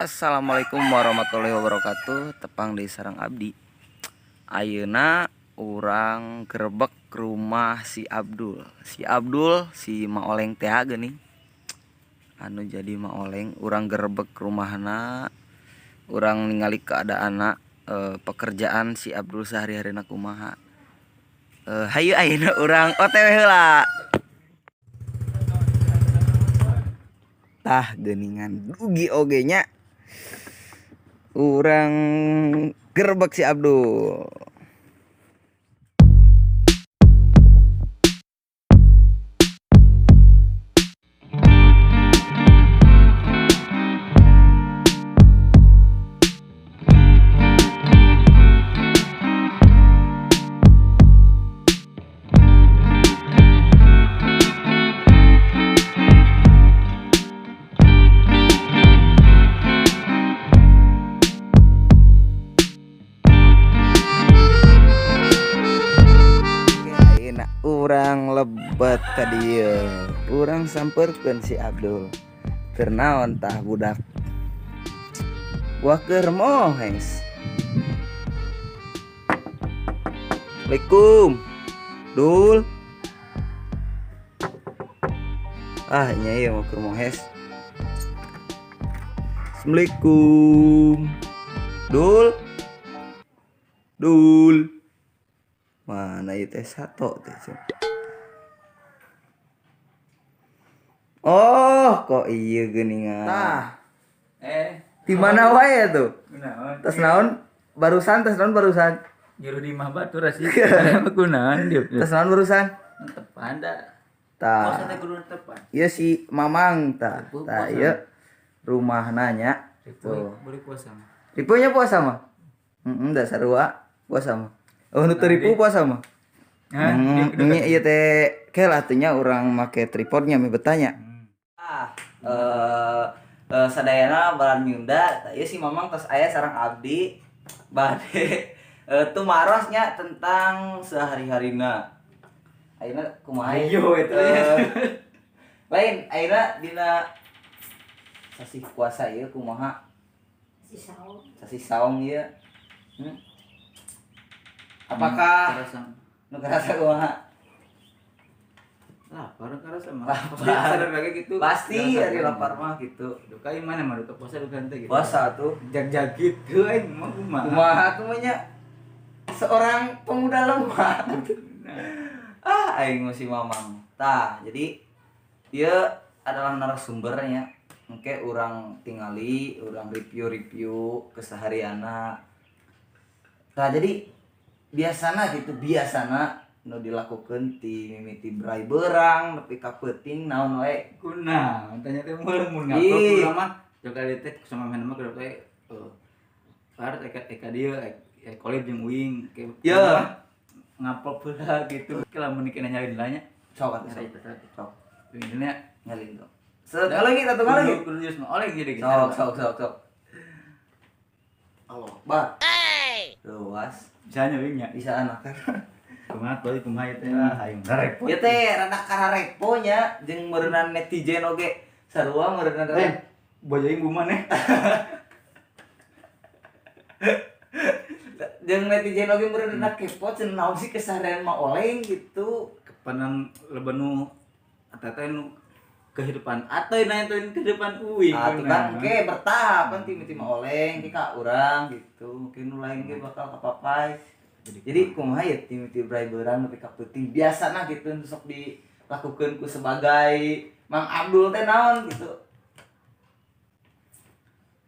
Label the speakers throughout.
Speaker 1: Assalamualaikum warahmatullahi wabarakatuh. Tepang di sarang abdi. Ayeuna urang gerebek rumah si Abdul. Si Abdul si Maoleng teh geuning. Anu jadi Maoleng urang gerebek rumahna. Urang ningali keadaanna, pekerjaan si Abdul sehari-harina kumaha. Hayu ayeuna urang OTW heula. Tah geuningan dugi oge nya. Urang gerebek si Abdul. Urang lebet ka dieu, urang samperkeun si Abdul. Keur naon tah budak? Wah keur mohes. Assalamualaikum. Dul. Ah nya ieu mah keur mohes. Assalamualaikum. Dul. Dul. Mana ieu teh sato teh. Oh, kok iya geuningan.
Speaker 2: Tah.
Speaker 1: Di mana wae tuh?
Speaker 2: Kunaon?
Speaker 1: Tas naon? Barusan, tas naon barusan?
Speaker 2: Juru di imah batur sih. Kunaon dieu?
Speaker 1: Tas naon barusan?
Speaker 2: Tepan da.
Speaker 1: Tah.
Speaker 2: Puasa teh kudu tepan.
Speaker 1: Ieu si Mamang tah. Tah ieu rumahna nya.
Speaker 2: Tuh. Boleh puasa mah.
Speaker 1: Ripunya puasa mah? Heeh, da sarua puasa mah. Oh, nu teu ripu puasa mah. Nya ieu teh ke lah teh nya urang make tripodnya mi betanya. Sadayana balan nyunda, tah ieu si Mamang tos aya sareng abdi bade tumaros nya tentang sehari-harina. Ayeuna kumaha?
Speaker 2: Ayo eta.
Speaker 1: Lain ayeuna dina sasih puasa ieu kumaha?
Speaker 3: Sasih saung.
Speaker 1: Sasih saung ieu. Apakah nu karasa kumaha?
Speaker 2: Lapar karasa mah.
Speaker 1: Lapar.
Speaker 2: Sadar lagi gitu.
Speaker 1: Pasti hari lapar mah gitu.
Speaker 2: Duka ieu mana mah duka puasa duka henteu gitu.
Speaker 1: Puasa tuh
Speaker 2: jag-jag gitu aing mah kumaha.
Speaker 1: Kumaha tuh mah nya seorang pemuda lemah. Ah aing mah si Mamang. Tah, jadi ieu adalah narasumbernya. Engke urang tingali, urang review-review keseharianna. Tah, jadi biasana gitu, biasana nu dilakukeun ti mimiti brai beurang nepi ka peuting naon wae.
Speaker 2: Kunaon tanya teh mun ngapro urang mah jok ari teh sama maneh mah kudu teh par eka dieu kolib jeung uing
Speaker 1: Ye.
Speaker 2: Ngaplok heula gitu. Ke lamun dikena nyalin lah nya.
Speaker 1: Sok atuh sok. Sok.
Speaker 2: Ini
Speaker 1: nyalin tuh. Sekali lagi satu kali lagi.
Speaker 2: Kudu geus mah oleh jadi gitu.
Speaker 1: Sok sok sok sok. Allah Akbar. Luas.
Speaker 2: Bisa nya uing nya.
Speaker 1: Bisa anak.
Speaker 2: Kumaha teuy kumaha ieu teh aing repot.
Speaker 1: Ieu teh rada kararepo nya jeung meureunnan netizen oge. Sarua meureunnan
Speaker 2: Bojo aing bumaneh.
Speaker 1: Jeung netizen oge meureunnan kepo cenah naon sih keseharian mah oleng gitu.
Speaker 2: Kepanan lebenu eta teh nu kehidupan atuh nanya teh kehidupan uing.
Speaker 1: Ah tuh kan engke bertahap kan ti mah oleng ke ka urang gitu. Mungkin nu lain ge bakal kapapai. Jadi kumaha ya ti brai beurang nepi ka peuting biasana gitu sok dilakukeun ku sebagai Mang Abdul teh naon gitu.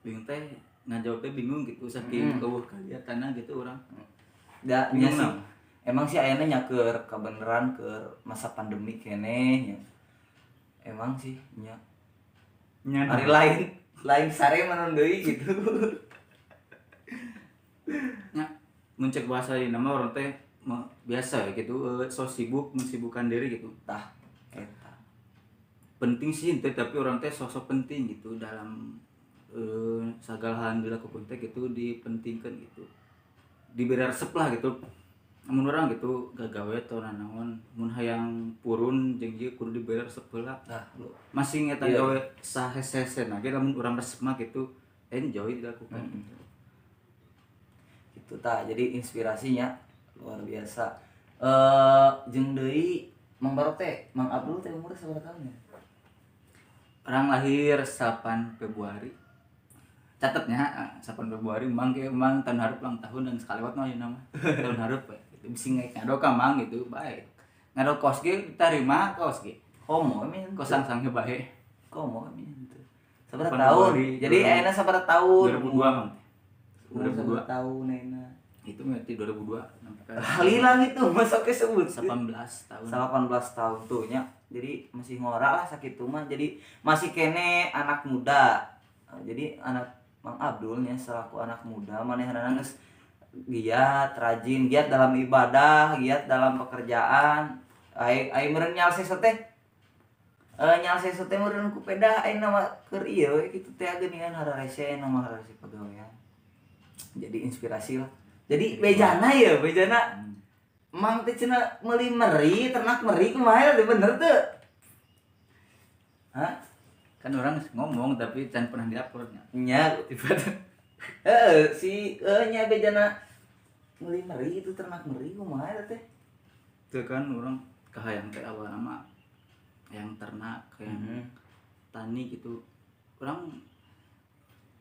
Speaker 2: Bingung teh ngajawab teh bingung gitu saking keueuh kagiatanna gitu urang.
Speaker 1: Da nya sih. Emang sih ayeuna nya keur kabeneran keur masa pandemi keneh nya. Emang sih nya.
Speaker 2: Nya
Speaker 1: hari lain sare mah deui gitu.
Speaker 2: Nya mun cek bahasa ieu nama urang teh biasa ya gitu, so sibuk mensibukkan diri gitu.
Speaker 1: Tah eta.
Speaker 2: Penting sih henteu tapi urang teh sosok penting gitu dalam segala hal yang dilakukan teh gitu dipentingkan gitu. Diberi resep lah gitu. Mun urang gitu gagawe atau nanaon mun hayang purun jeung ieu kudu diberi resep heula.
Speaker 1: Tah, lu.
Speaker 2: Masih eta gawe sahese-hesena ge lamun urang resep mah gitu. Enjoy dilakukan.
Speaker 1: Itu tah jadi inspirasinya luar biasa. Jeung deui Mang Barok teh, Mang Abdul teh umur sabaraha tahun ya?
Speaker 2: Orang lahir 8 Februari. Catetnya 8 Februari mang ke mang tahun hareup ulang tahun dan sekaliwat mah ayeuna mah. Tahun hareup we. Gitu bisi ngado ka mang gitu bae. Ngado kos ge diterima kos ge.
Speaker 1: Komo min
Speaker 2: kosan sangge bae.
Speaker 1: Komo min teu. Sabaraha tahun? Jadi ayeuna sabaraha tahun?
Speaker 2: 2002 mang.
Speaker 1: 2002 tahun ayeuna.
Speaker 2: Itu berarti 2002.
Speaker 1: Lila gitu masuk ke sebut.
Speaker 2: 18 tahun.
Speaker 1: 18 tahun tuh nya. Jadi masih ngora lah sakitu mah. Jadi masih kene anak muda. Jadi anak Mang Abdulnya selaku anak muda manehna geus giat, rajin, giat dalam ibadah, giat dalam pekerjaan. Ai ai meureun nyalse teh. Nyalse teh meureun ku peda ayeuna mah keur ieu we kitu teh geuningan hararese mah hararese pagawean. Jadi inspirasi lah. Jadi bejana ya, bejana. Mang teh cenah meuli meri, ternak meri kumaha teh bener teu? Hah?
Speaker 2: Kan orang ngomong tapi can pernah diuploadnya.
Speaker 1: Nya tiba-tiba. Heeh, si nya bejana meuli meri itu ternak meri kumaha teh?
Speaker 2: Teu kan orang kahayang teh awalna mah yang ternak, yang tani gitu. Orang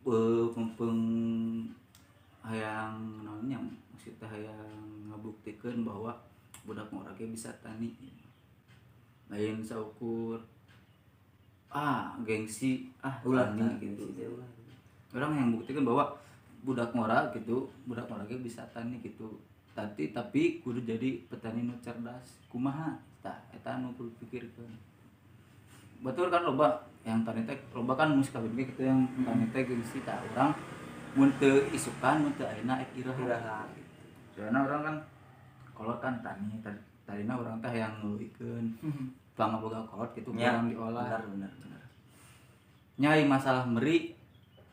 Speaker 2: mumpung hayang naonnya maksudnya hayang ngabuktikeun bahwa budak ngora ge bisa tani. Lain saukur gengsi ulah tani gitu. Orang yang buktikan bahwa budak ngora gitu, budak ngora ge bisa tani gitu. Tapi kudu jadi petani nu cerdas. Kumaha tah eta nu kudu pikirkeun. Betul kan loba yang tani teh loba kan musik kabeh gitu yang tani teh gengsi tah urang mun teu isukan mun teu ayeuna ek iraha. Soalna urang kan kolot kan tani tadina urang teh yang ngeulikeun pangaboga kolot gitu kurang diolah.
Speaker 1: Benar.
Speaker 2: Nya masalah meri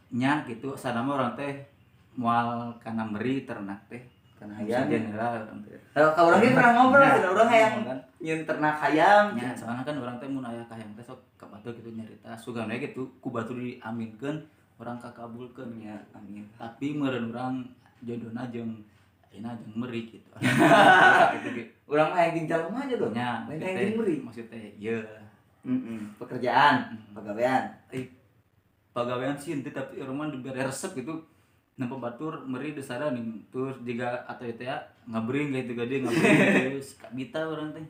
Speaker 2: nya gitu sadama urang teh moal kana meri ternak teh
Speaker 1: kana hayam
Speaker 2: general urang teh.
Speaker 1: Ka urang ge pernah ngobrol cenah urang hayang nyeun ternak hayam.
Speaker 2: Nya soalna kan urang teh mun aya kahayang teh sok ka batur gitu nyarita sugan we gitu ku batur diaminkeun urang kakabulkeun
Speaker 1: nya amin.
Speaker 2: Tapi meureun urang jodohna jeung ayeuna jeung meri gitu. Gitu ge.
Speaker 1: Urang mah hayang jeung jalma jodoh
Speaker 2: nya.
Speaker 1: Lain hayang jeung meri.
Speaker 2: Maksud teh ieu.
Speaker 1: Pekerjaan, pagawean.
Speaker 2: Pagawean sih henteu tapi urang mah dibere resep gitu. Nempo batur meri desara nih terus jiga atau itu ya ngabring gitu gede ngabring terus kabita urang teh.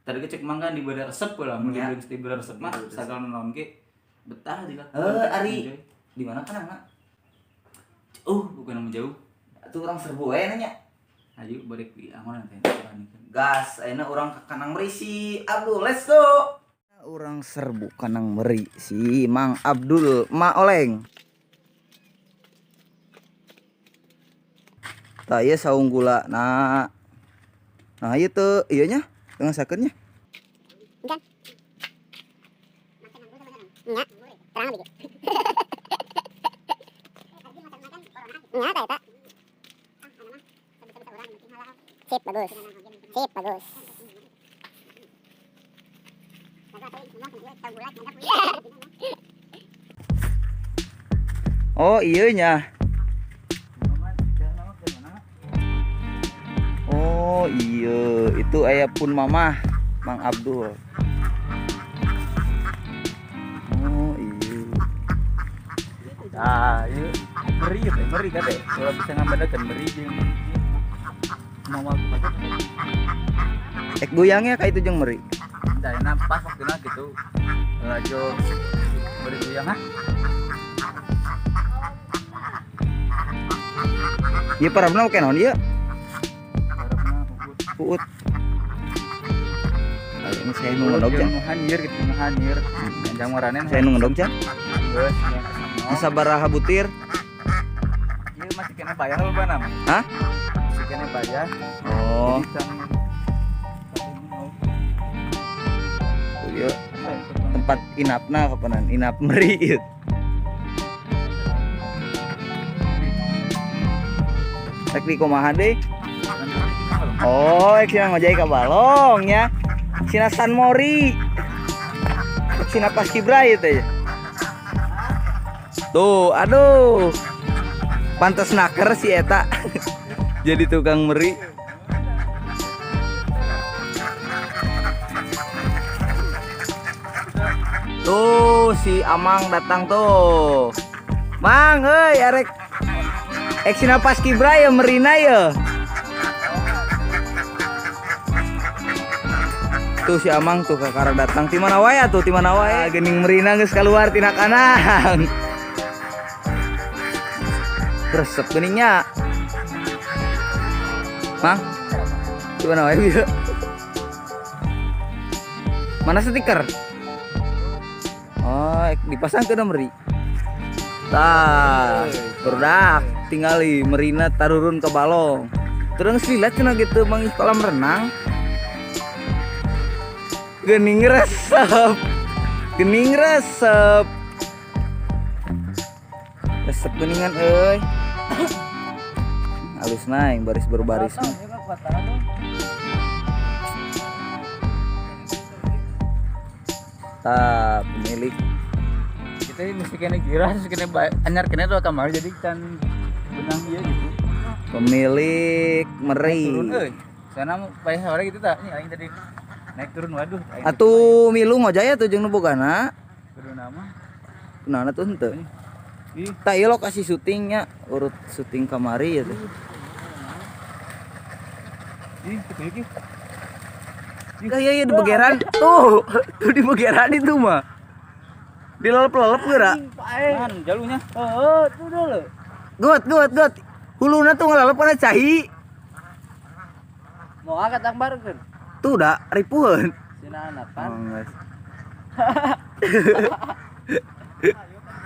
Speaker 2: Tadi ge cek mangga dibere resep lah mun dibere resep mah sagala naon ge betah juga.
Speaker 1: Ari di mana kan anak?
Speaker 2: Bukan nama jauh.
Speaker 1: Atuh urang serbu we nanya.
Speaker 2: Ayo balik di angon teh.
Speaker 1: Gas, ayeuna urang ka Kanang Meri si Abdul, let's go. Urang serbu Kanang Meri si Mang Abdul Ma Oleng. Tah ieu saung gula. Nah. Nah ieu teu ieu nya teu ngasakeun nya.
Speaker 4: Nya, terang lagi. Nya ta eta. Sip bagus. Sip bagus.
Speaker 1: Oh iya nya. Oh iya, itu ayah pun mamah Mang Abdul. Oh iya.
Speaker 2: Ah iya, meri teh, meri kan teh. Kalau bisa ngambedakeun meri jeung mama aku.
Speaker 1: Ek goyangnya kayak itu jeung meri.
Speaker 2: Da enak pas waktuna gitu. Laju meri goyang ah.
Speaker 1: Ieu parabna oke naon ieu?
Speaker 2: Parabna puut.
Speaker 1: Puut. Ayo saya nu ngendog can.
Speaker 2: Nu hanyir gitu, nu hanyir. Jang waranen
Speaker 1: saya nu ngendog can.
Speaker 2: Geus,
Speaker 1: sabaraha butir?
Speaker 2: Ieu masih kena bayar loba nama.
Speaker 1: Hah?
Speaker 2: Masih kena bayar.
Speaker 1: Oh. Ieu tempat inapna kapanan, inap meri ieu. Rek di kumaha deui? Oh, ek sina ngojay ka balong nya. Sina San Mori. Sina Paskibra ieu teh. Tuh, aduh. Pantes naker si eta. Jadi tukang meri. Tuh si Amang datang tuh. Mang, euy arek eksina paskibra ya merina ya. Tuh si Amang tuh kakara datang ti mana wae atuh, ti mana wae. Geuning merina geus kaluar tina kanang. Resep geuningnya. Mang, di mana wae bieu? Mana stiker? Oh, dipasang ke meri. Tah, berdak tinggali merina tarurun ke balong. Terus lihat cenah gitu manggih kolam renang. Geuning resep. Geuning resep. Resep geuningan euy. Halus naik baris berbaris. Tah, pemilik
Speaker 2: kita mesti kena kira, mesti kena anyar kena tuh kamar jadi can benang iya gitu.
Speaker 1: Pemilik meri.
Speaker 2: Turun euy. Sana payah sore gitu tah. Ini aing tadi naik turun waduh.
Speaker 1: Atuh milu ngojaya tuh jeung nu bogana.
Speaker 2: Kudu nama.
Speaker 1: Kunaon tuh henteu. Tah ieu lokasi syutingnya, urut syuting kamari ya tuh.
Speaker 2: Ih, kitu iki.
Speaker 1: Iya iya di begeran. Tuh, tuh di begeran itu mah. Dilelep-lelep geura.
Speaker 2: Man, jalunya. Heeh, tuh dulu.
Speaker 1: Got, got, got. Huluna tuh ngelelep kana cai.
Speaker 2: Mau angkat akbarkeun.
Speaker 1: Tuh da ripuheun.
Speaker 2: Sina anakan.
Speaker 1: Oh, geus.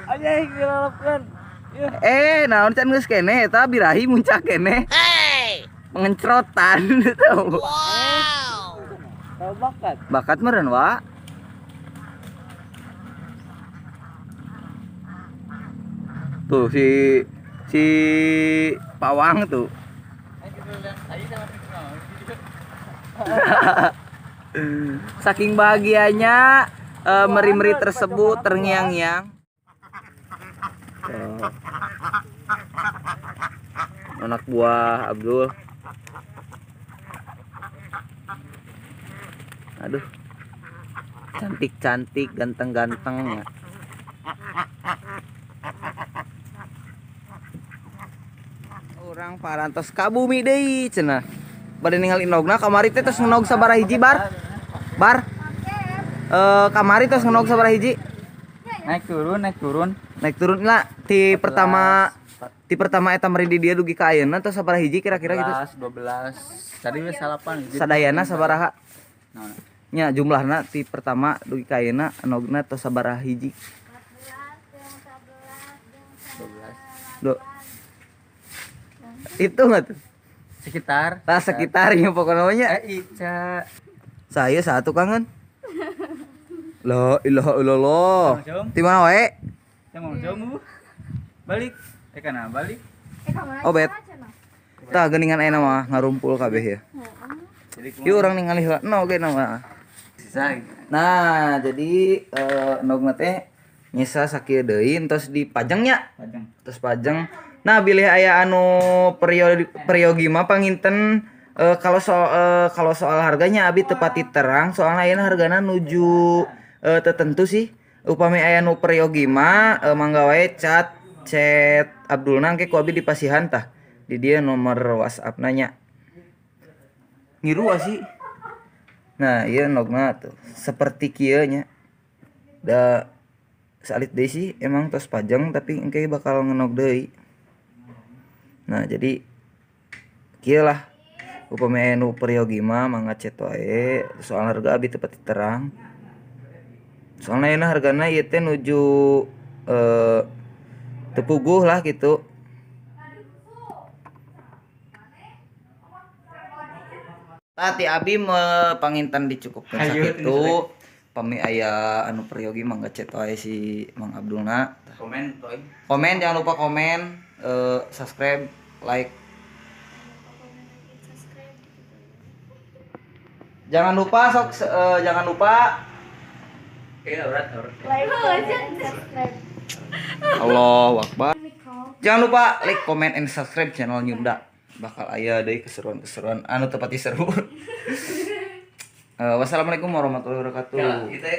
Speaker 2: Anjing dilelepkeun.
Speaker 1: Naon can geus keneh eta birahi muncak keneh. Hey. Pengencrotan tuh.
Speaker 2: Wow. Tahu bakat.
Speaker 1: Bakat meureun, Wak. Tuh si Pawang tuh. Saking bahagianya meri-meri tersebut terngiang-ngiang. Oh. Anak buah Abdul. Aduh. Cantik-cantik, ganteng-gantengnya. Orang parantos ka bumi deui cenah. Bade ningali indogna kamari teh tos ngenog sabaraha hiji bar. Bar. Kamari tos ngenog sabaraha hiji.
Speaker 2: Naik turun, naik turun.
Speaker 1: Naik turun lah ti pertama eta meri di dia dugi ka ayeuna tos sabaraha hiji kira-kira gitu.
Speaker 2: 12. Tadi we salapan.
Speaker 1: Sadayana sabaraha? Nya jumlahna ti pertama dugi ka ayeuna endogna tos sabaraha hiji?
Speaker 2: 12.
Speaker 1: Do. Itu enggak tuh?
Speaker 2: Sekitar.
Speaker 1: Lah sekitarnya pokoknya namanya.
Speaker 2: Ica.
Speaker 1: Saya satu kangen. La ilaha illallah. Di mana wae?
Speaker 2: Saya mau jauh. Balik. Kana balik.
Speaker 1: Obet. Tah geuningan ayeuna mah ngarumpul kabeh ya. Ieu urang ningali heula no ge nama. Nah, jadi endogna teh nyisa sakieu deui entos dipajengnya.
Speaker 2: Pajeng.
Speaker 1: Terus pajeng. Nah, bilih aya anu peryogi mah panginten kalau soal harganya abi tepati terang soalna ayeuna hargana nuju tertentu sih. Upami aya nu peryogi mah mangga wae chat Abdulna engke ku abi dipasihan tah. Di dia nomor WhatsApp nanya. Ngiru sih. Nah, ieu endogna tuh seperti kieu nya. Da salit deui sih emang tos pajeng tapi engke bakal ngenog deui. Nah, jadi kieu lah upami aya nu peryogi mah mangga chat wae soal harga abi teu pati terang. Soalna ayeuna hargana ieu teh nuju teu puguh lah gitu. Tah ti abi panginten dicukupkeun sakitu. Pami aya anu peryogi mangga chat wae si Mang Abdulna.
Speaker 2: Komen toy.
Speaker 1: Komen jangan lupa komen, subscribe, like. Jangan lupa sok jangan lupa
Speaker 2: aurat.
Speaker 3: Like, subscribe.
Speaker 1: Allahu Akbar. Jangan lupa like, comment, and subscribe channel Nyunda. Bakal aya deui keseruan-keseruan anu tepati seru. Wassalamualaikum warahmatullahi wabarakatuh.
Speaker 2: Kita.